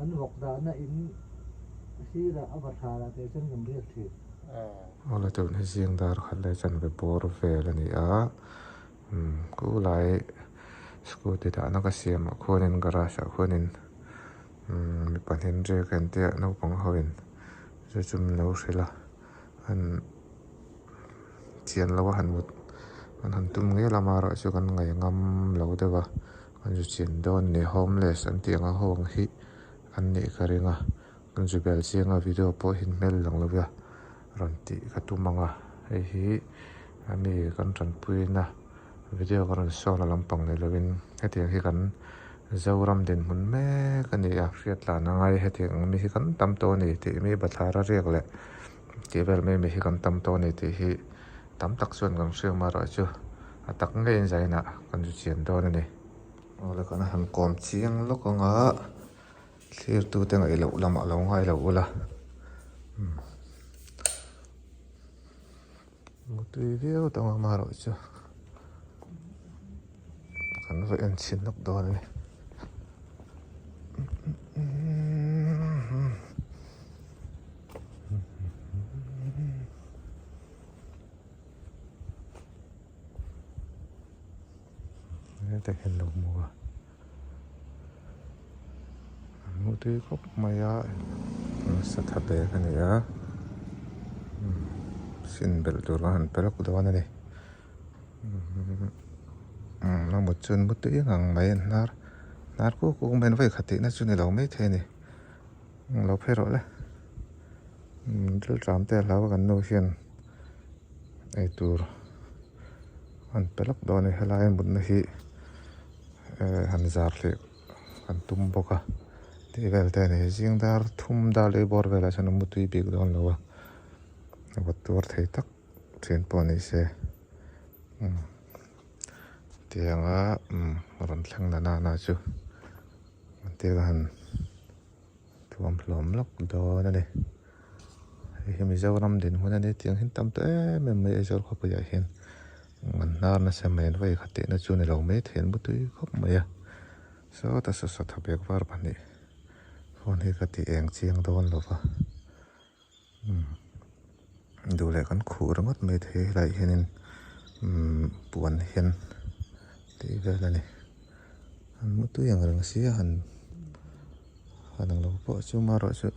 Kan vawk dahna in sirah a bathlarah teh chuan kan riak thin. Awle tun hi zing dar khat leh chanve bawr vel a ni a, umm khulai scooty dahna ka siamah khuanin garage ah khuanin umm mi pahnih an riak a entir a naupang ho in chu chu min lo hrilh a an chian lo a han mut an han tum ngel a amaherawhchu kan ngaih ngam lo deuh a. An zu chin dawn ni homeless an tih anga ho ang hi an nih ka ring a kan zu bel chiang a video pawh hi hmel lang lo a rawn tih ka tum ang a hei hi a mi kan tanpuina video ka rawn sawn a lampang ni lovin hetiang hi kan Zoram dinhmun mek a ni a hriat tlan a ngai hetiang ang mi hi kan tam tawh a ni tih mi bathlar a riak leh tih vel mai mi hi kan tam tawh a ni tih hi. Tam tak chuan kan hriat marawh chu a tak ngeiin zainah kan zu chian dawn a ni. Awle kan han kawm chiang lawk ang a, thlirtute ngaih loh lamah lo ngai lo ula. Mutui viau tawng ang marawh chu kan va en chhin lawk dawn a ni. Heta hian lo hmu a an hmu tui khawp mai a satha bag a ni a sin belh tur a han pe lawk dawn a ni a mut chu an mu tui ngang mai an hnar hnar kuk kuk mai an vawikhat tihna chu ni lo maithei a ni. Lo phei rawh le. Thil tlam te a hlau a kan nu hian eitur an pe lawk dawn a ni. Helai mutna hi han zar hleh kan tum bawk a tih vel te a ni. Zing dar thum dar leh bawr velah chuan a mutui bik dawn lo a, vawt tuar thei tak thin pawh ni se. Tianga rawn thleng na nana chu tir a han. Thuam hlawm lawk dawn a ni. Hei hi Mizoram dinhmun a ni tiang hian tam tawh em em mai Aizawl khawpuiah hian an hnar nasa mai an vawi khat tihna chu ni lo mai thei an mutui khawp mai a. Sawta saw satha bag var pahnih phone hi ka ti eng chiang dawn lo va. Umm duh leh kan khuh ringawt mai thei helaiah hianin umm puan hian tih vel a ni an mu tui ang reng sia han han ang lo pawh chu marawh chu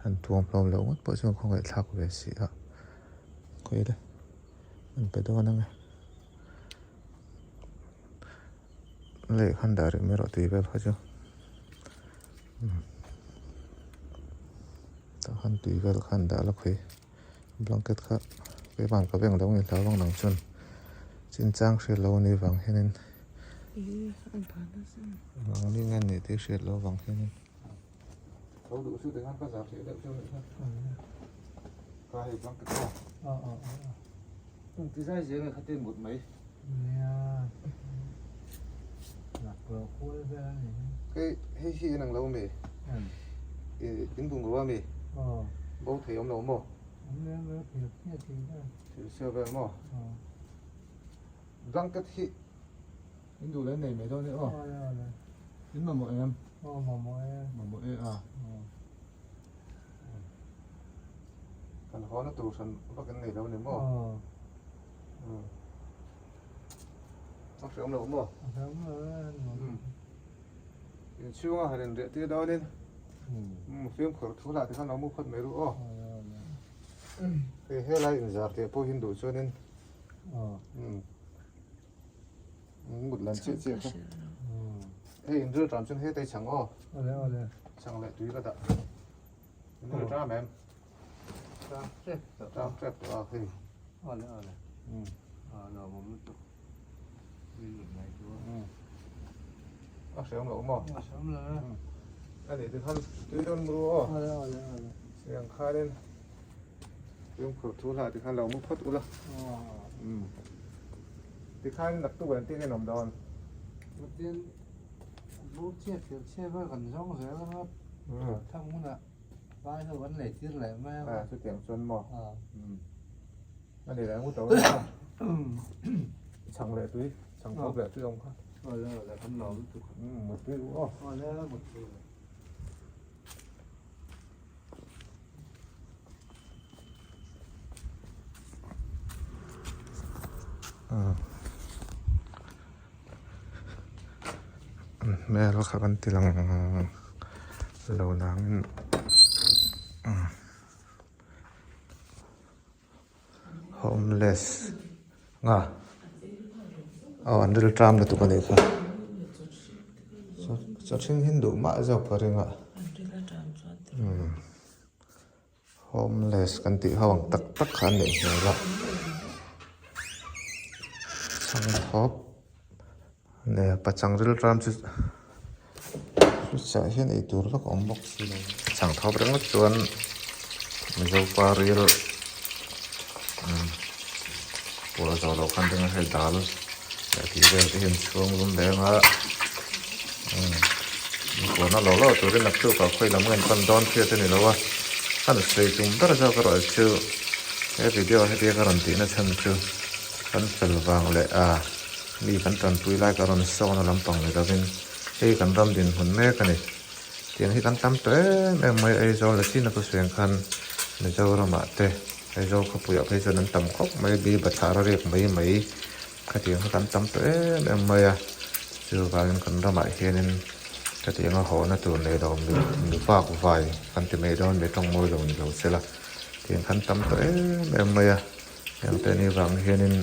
han tuam hlawm loh ngawt pawh chuan khawngaihthlak ve si a khawi le an pe dawn ang e lehkha an dah rih mai rawh tih vel kha chu. Tah khan tui vel khan dah lawk hi blanket kha keimah ka veng lo nge hlau vang nang chuan chinchang hriat lo anih vang hianin vang ni nge nih tih hriat loh vang hianin tho duh chu tikhan ka zar theih deuh chu anih kha ka hei blanket kha ti zai zel nge kha tin mut mai. Hei hei hi in ang lo ami? In bungrua ami? Bo thei awm lo maw? Thil chhia vel maw? Blanket hi in duh leh nei mai dawn e aw. In mamawh em? Mamawh e a. Kan haw na tur hran vak in nei lo ni maw? A hreawm lo maw? A hreawm lo e a nuam. Inchhunga han inriah tir dawnin fimkhur thu lah tikhan lo mu phawt mai ru aw. Hei helai inzar tih pawh hin duh chuanin mut lan chiah chiah kha. Hei inril ṭam chuan hetei chhang aw. Chhang leh tui ka dah. Inril ṭam em? Ṭam ṭep tawh. Ṭam ṭep tawh a hei. Awle awle. A lawmawm lutuk. Min rawn ngaihtuah a. A hreawm lo maw? A hreawm lo e. A nih tikhan tui dawn mu aw. Awle awle awle. Siang khanin fimkhur thu hlah tikhan lo mu phawt ula. Tikhan naktuk an tih ngenawm dawn. Chutin bu chhiat thil chhiat vel kan zawng zel anga thlang hunah. Vai ho an lei tir leh mai a. A chutiang chuan maw? A ni leh ngut lo a. Chhang leh tui, chhang thawp leh tui awm kha. Awle awle kan lo lutuk. Mut tui u aw. Awle mut tui. An hmel kha kan ti lang lo nangin homeless nga aw an rilṭam lutuk a nih kha chaw ṭhing hi an duh mah zawk ka ring a. Homeless kan tih ho ang tak tak kha an neih hmel a chhangthawp leh pachang rilram chu chutah hian eitur vak a awm bawk si lo chhangthawp ringawt chuan mizo pa ril pawh zawh loh khan ringa hei dal leh tih vel te hian chhung lum leng a inkuahna lo lo turin naktuk ah khawi lam nge an pan dawn hriat a ni lo a kan sawi tum ber zawk erawh chu he video hetia ka rawn tihna chhan chu kan fel vang leh a mi kan tanpui lai ka rawn sawn a lampang ni lovin hei kan ram dinhmun mek a ni. Tiang hi kan tam tawh em em mai Aizawl leh chin a ka sawi ang khan Mizoram ah te Aizawl khawpui ah phei chuan an tam khawp mai bi bathlar a riak mai mai khatiang kha kan tam tawh em em mai a chuvangin kan ramah hianin khatiang a hawhna tur nei lo mi mi vak vai kan ti mai dawn mi tawng mawi lo ni lo se la tiang khan tam tawh em em mai a heng te ni vang hianin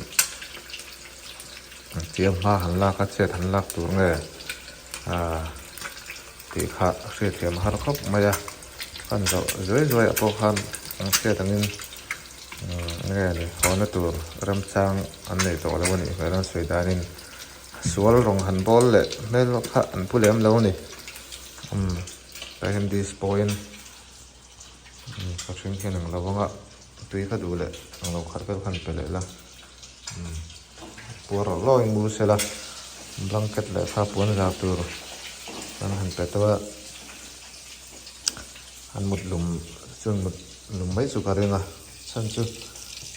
tiang hma han lak a chet han lak tur nge. Aaa tih kha hriatthiam a har khawp mai a kan zawh zuai zuai ah pawh khan an hriat angin nge ni hawna tur remchang an nei tawh lo a nih hmel an sawi danin sual rawng han bawl leh hmel kha an pu lem lo a ni umm tah hian dispo in ka hring hian ang lo anga tui kha duh leh ang lo khat vel khan pe leh la umm. Puar rawh lawin mu sela blanket leh kha puan zar tur an han pe tawh a an mut lum chuan mut lum mai chu ka ring a chhan chu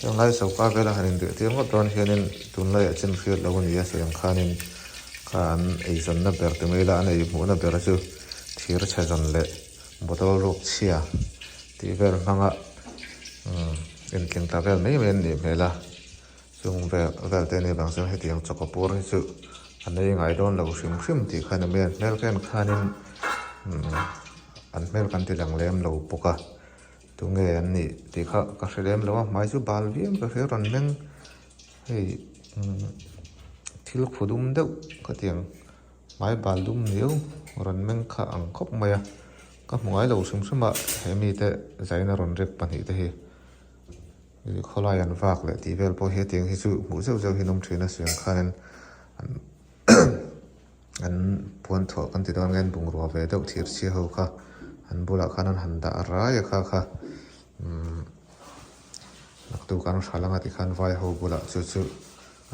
heng lai sawrkar vela han inbirh tir ngawt dawn hianin tunlaiah chin hriat lo a ni a sawi ang khanin kha an eizawnna ber ti mai ila an ei hmuhna ber chu thir chhe zawn leh bottle ruk chhia tih vel hmanga intling tla vel mai mai an nih hmel a. Chung vel vel te anih vang chuan hetiang chawkaw pur hi chu a nei ngai dawn lo hrim hrim tih kha ni mai a, an hmel ka en khanin an hmel kan ti lang lem lo bawk a tunge an nih tih kha ka hre lem lo a hmai chu bal viau ka hria rawn meng hei thil khu dum deuh khatiang hmai bal dum niau rawn meng kha ang khawp mai a ka hmu ngai lo hrim hrim a he mite zaina rawn rek pahnih te hi. Khawlai an vak leh tih vel pawh hi hetiang hi chu hmuh zeuh zeuh hi an awm thin a suiang khanin an an puan thuah kan ti dawn nge an bungrua ve deuh thir chhia ho kha an bulah khan an han dah rai a kha kha umm naktuk an hral anga tikhan vai ho bulah chu chu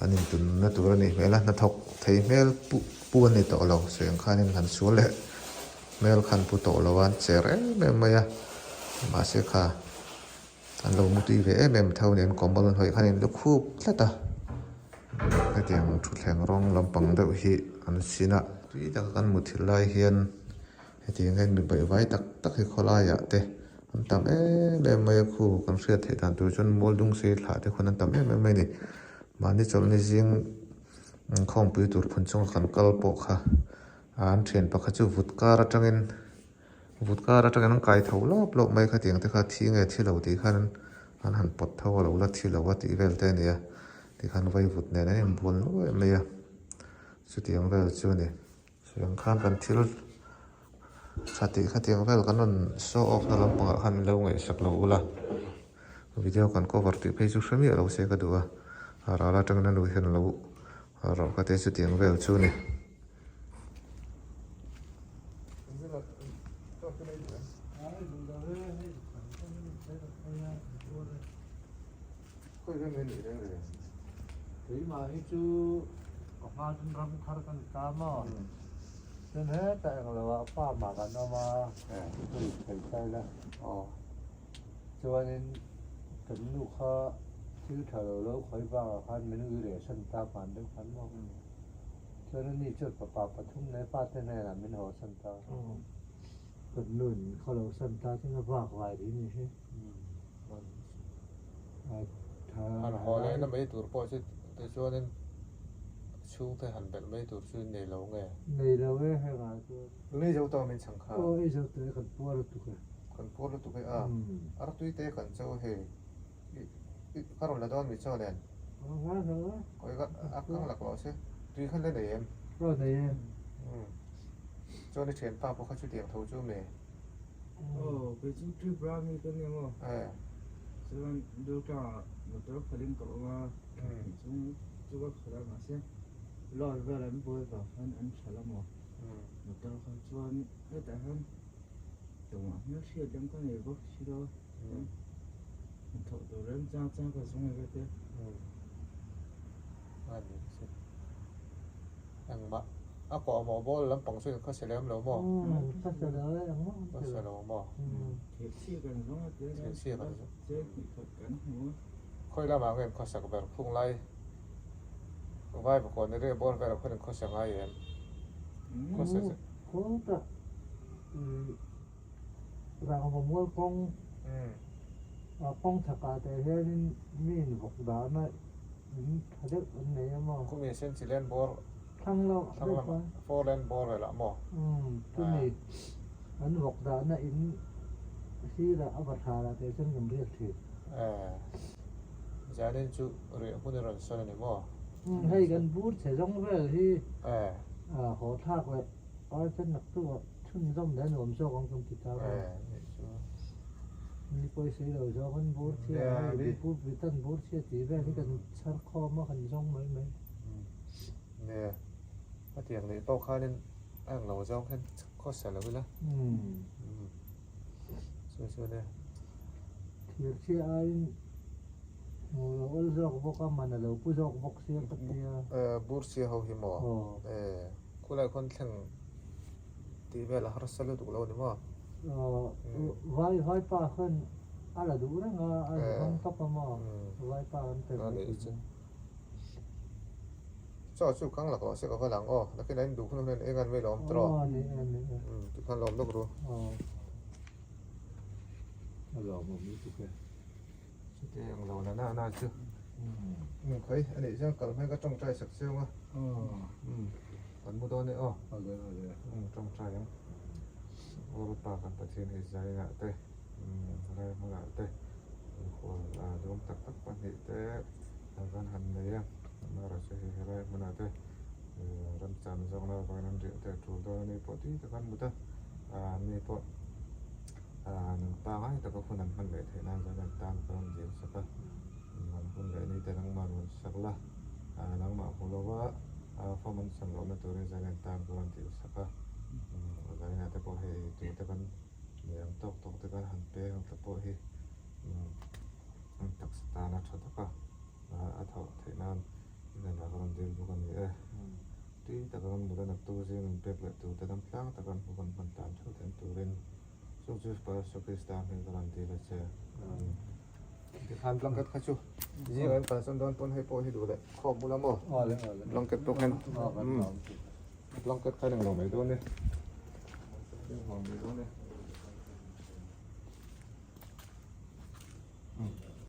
an intunna tur a nih hmel a hnathawk thei hmel pu pu a ni tawh lo suiang khanin han sual leh hmel khan pu tawh lo a an cher em em mai a mahse kha. An lo mutui ve em em tho nen kawmbawl an hawih khan in lu khup tlat a, hetiang thutthleng rawng lampang deuh hi an sin a, tui taka kan muthilh lai hian hetiang hian mi baihvai tak tak hi khawlaiah te an tam em em mai a, khu kan hriat theih dan tur chuan mual dung sei thlah te khawn an tam em em mai a ni, mahni chawlhni zing khawmpui tur phun chunga kan kal pawh kha an thian pakhat chu vut kar atangin. Vut kar atangin an kai tho lawp lawp mai khatiang te kha thi nge thi lo tih khan an han pawt tho a lo la thi lo a tih vel te a ni a tikhan vaivut nen an inbual nuai mai a chutiang vel chu a ni. Chutiang khan kan thil tha tih khatiang vel kan rawn show off na lampangah khan min lo ngaihsak lo ula video kan cover tih phei chu hre miah lo se ka duh a a ral atangin a nu hian a lo rawh ka tia chutiang vel chu a ni. Keimah hi chu ka hma chuan ram thar kan ta maw chuan hetah englo ah farm ah kan awm a hei thei sai la chuanin kan nu kha thil tha lo lo khawi bakah khan min ui reh san ta hman deuh khan maw. Chuan ani chuan fapa pathum leh pate hnenah min haw san ta. Kan nu in min khaw lo san ta chuan a vak vai rih ni hi. An haw lehna mai tur pawh chu Tichuanin chhungte han belh mai tur chu nei lo nge? Nei lo e hengah chuan. Lei zo tawh min chhang kha. Aw ei zo tawh e kan puar lutuk e. Kan puar lutuk e a. Artui te kan cho hei. I ka rawn la dawn mi chaw nen. Aw ngai lo e. Kawi ka a kang lak lo se. Tui khan la nei em? Aw nei e. Chuan i thianpa pawh kha chutiang tho chu mi? Aw kei chu Tripura mi ka nia maw? Chuan Durtlang ah motor khalh in ka awm a, chung chu ka khalh a mahse load vel an buai vang khan an hralh a maw? Motor kha chuan hetah hian tumah hmelhriat lam ka nei bawk si lo a, chuan hnathawh tur remchang chang ka zawng e ka ti a. Engmah a kawh maw ball lampang chu in khawsa lem lo maw? Khawsa lo e, engmah an ti lo. Khawsa lo maw? Thirchhia kan zawng a tia kan Thirchhia kan zawng. Cheng hnih khat kan hmu a. Khawi lamah nge in khawsak ber khung lai vai pakawh ni rih ball velah khawn in khawsa ngai em? Khawsa chu. Khaw tak rangva mual kawng kawng chhakah te hianin mi in vawk dahna in tha deuh an nei a maw? Khumi sen chi len bawr thlang lo thlang lamah four lane bawr velah maw? Umm chumi an vawk dahna in sirah a va tha lah teh chuan kan riak thin. Eh zanin chu riah hmun i rawn sawn a ni maw? Umm hei kan bur chhe zawng vel hi haw thlak leh ai chuan naktuk Chhunzawm leh nuam zawk ang kan ti ta a. Ni pawisa i lo zawk an bur chhia a, hei Bipu Britain bur chhia tih vel hi kan chhar khawm a, kan zawng mai mai. Nia, a tiang leh pawh khanin a ang lo zawng hian khawsa lo ila. Sawi sawi nia. Thir chhia aiin hmu lo awl zawk bawk a, man a lo pu zawk bawk sia ka tia. Bur chhia ho hi maw? Khulai khawn thleng tih vel a harsa lutuk lo a ni maw? Vai vaipa khan a la duh reng a, a zahawm tawp a maw? Vaipa an pe mai tih chu. Chaw chu kang lak loh se ka va lang aw, nakin a induh hun hun hian eng an mai lo awm tawh. Aw ni e ni e. Tikhan lawm lawk ru. Aw. A lawmawm lutuk e. Chuti ang lo na na na chu. Umm khawi a nih chuan kal hmel ka tawngtai sak chiang a. Umm kan mu dawn e aw. Awle awle. Umm tawngtai ang. Lalpa kan Pathian hei zainah te umm helai hmunah te inkhual duam tak tak pahnih te kan van han nei a. Amaherawhchu chu hei helai hmunah te ramchan zawkna avangin an riah te a tul dawn a ni pawh tui tak an mut a. Mi pawh Nun pangai taka hun an hman leh theih nan chuan an tan ka rawn dil sak a, an hun leh ni te nangmah rawn sak la, nangmah hmu lova form an san lohna turin zain an tan ka rawn dil sak a, zainah te pawh hei eitur te kan nei ang tawk tawk te kan han peng ang te pawh hi an taksa tana tha taka a thawh theih nan inenah ka rawn dil bawk a ni e. Tui taka kan mut a naktu zing in pek leh tur te dam tlang taka an hmu kan hman tan theuh theih turin chu chu Pastor Krista hming ka rawn dil a che. Tikhan blanket kha chu zing an kalsan dawn pawn hei pawh hi duh leh khawp bula maw blanket pawh khan blanket kha eng lo mai dawn e.